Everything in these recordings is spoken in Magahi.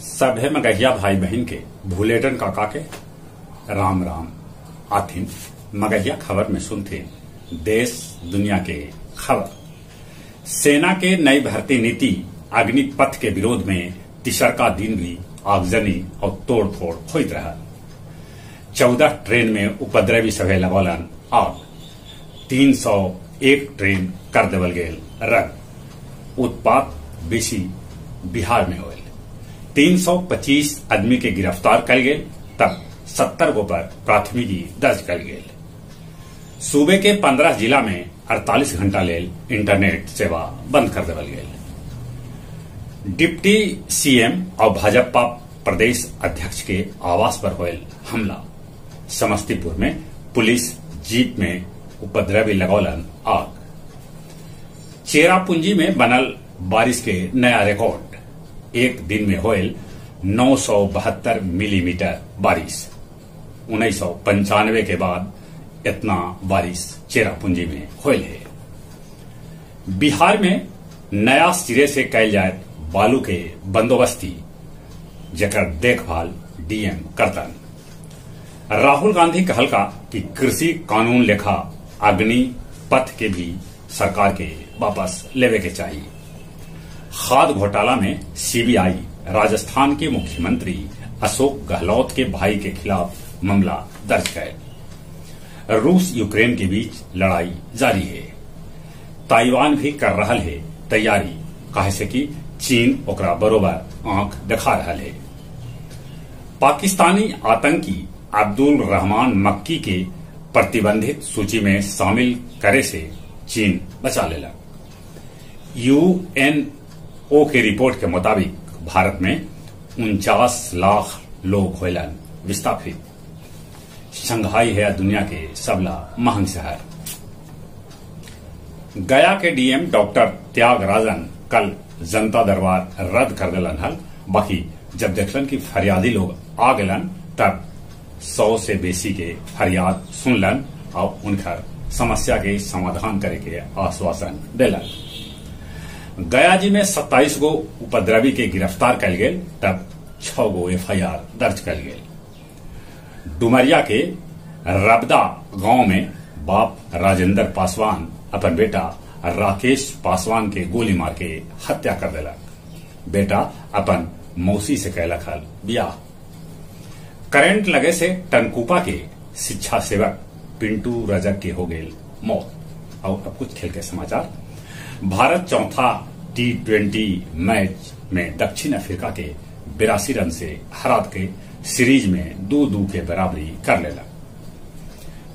सभे मगहिया भाई बहन के भूलेटन काका के राम राम। आथिन मगहिया खबर में सुनथिन देश दुनिया के खबर। सेना के नई भर्ती नीति अग्निपथ के विरोध में तिसरका दिन भी आगजनी और तोड़फोड़ होइत रहा। 14 ट्रेन में उपद्रवी सभे लगौलन आग, 301 ट्रेन कर देवल गेल रद्द। उत्पात बेसी बिहार में होल। 325 आदमी के गिरफ्तार कल गेल, तब 70 गो पर प्राथमिकी दर्ज कल गेल। सूबे के 15 जिला में 48 घंटा लेल इंटरनेट सेवा बंद कर देवल गेल। डिप्टी सीएम और भाजपा प्रदेश अध्यक्ष के आवास पर होल हमला। समस्तीपुर में पुलिस जीप में उपद्रवी लगौलन आग। चेरापूंजी में बनल बारिश के नया रिकॉर्ड, एक दिन में होल 972 मिलीमीटर बारिश। 1995 के बाद इतना बारिश चेरापूंजी में होल है। बिहार में नया सिरे से कैल जाए बालू के बंदोबस्ती, जकर देखभाल डीएम करतन। राहुल गांधी कहलका कि कृषि कानून लेखा अग्निपथ के भी सरकार के वापस लेवे के चाहिए। खाद घोटाला में सीबीआई राजस्थान के मुख्यमंत्री अशोक गहलोत के भाई के खिलाफ मामला दर्ज है। रूस यूक्रेन के बीच लड़ाई जारी है। ताइवान भी कर रहा है तैयारी, काहे से कि चीन ओकरा बरोबर आंख दिखा रहा है। पाकिस्तानी आतंकी अब्दुल रहमान मक्की के प्रतिबंधित सूची में शामिल करे से चीन बचा लेला। यूएनओ के रिपोर्ट के मुताबिक भारत में 49 लाख लोग होलन विस्थापित। शंघाई है दुनिया के सबला महंग शहर। गया के डीएम डॉक्टर त्यागराजन कल जनता दरबार रद्द कर दिलन हल। बाकी जब देखलन कि फरियादी लोग आ गलन तब 100 से बेसी के फरियाद सुनलन और उनकर समस्या के समाधान करे के आश्वासन दिलन। गया जी में 27 गो उपद्रवी के गिरफ्तार कल गेल, तब 6 गो एफआईआर दर्ज कल गेल। डुमरिया के रबदा गांव में बाप राजेंद्र पासवान अपन बेटा राकेश पासवान के गोली मार के हत्या कर दिलक। बेटा अपन मौसी से कैलक हल बियाह। करंट लगे से टनकुपा के शिक्षा सेवक पिंटू रजक के हो गए मौत। और अब कुछ खेल के समाचार। भारत चौथा T20 match में दक्षिण अफ्रीका के 82 रन से हरा के सीरीज में 2-2 के बराबरी कर लेला।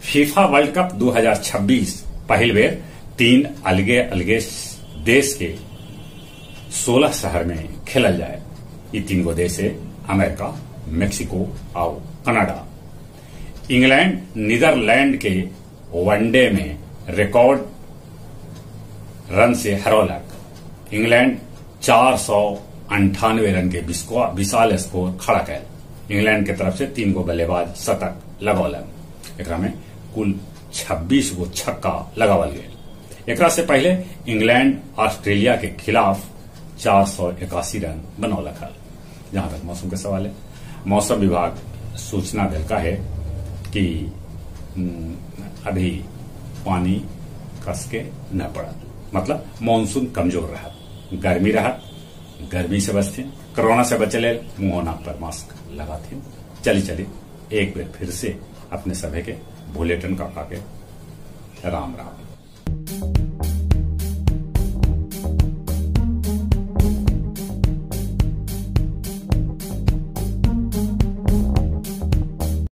फीफा वर्ल्ड कप 2026 पहल बेर 3 अलगे अलगे देश के 16 शहर में खेलल जाए। ये 3 गो देश है अमेरिका, मेक्सिको और कनाडा। इंग्लैंड नीदरलैंड के वनडे में रिकॉर्ड रन से हरौलक। इंग्लैंड 498 रन के विशाल स्कोर खड़ा कैल। इंग्लैंड के तरफ से 3 गो बल्लेबाज शतक लगौलन। एकरा में कुल 26 गो छक्का लगावल गए। एकरा से पहले इंग्लैंड ऑस्ट्रेलिया के खिलाफ 481 रन बनौलक हल। जहां तक मौसम के सवाल है, मौसम विभाग सूचना दिलका है कि अभी पानी कस के न पड़ा, मतलब मानसून कमजोर रहा, गर्मी रहा, गर्मी से बचते, कोरोना से बचे ले मुंह नाक पर मास्क लगाते। चली चली एक बार फिर से अपने सभे के भूलेटन काका के राम राम।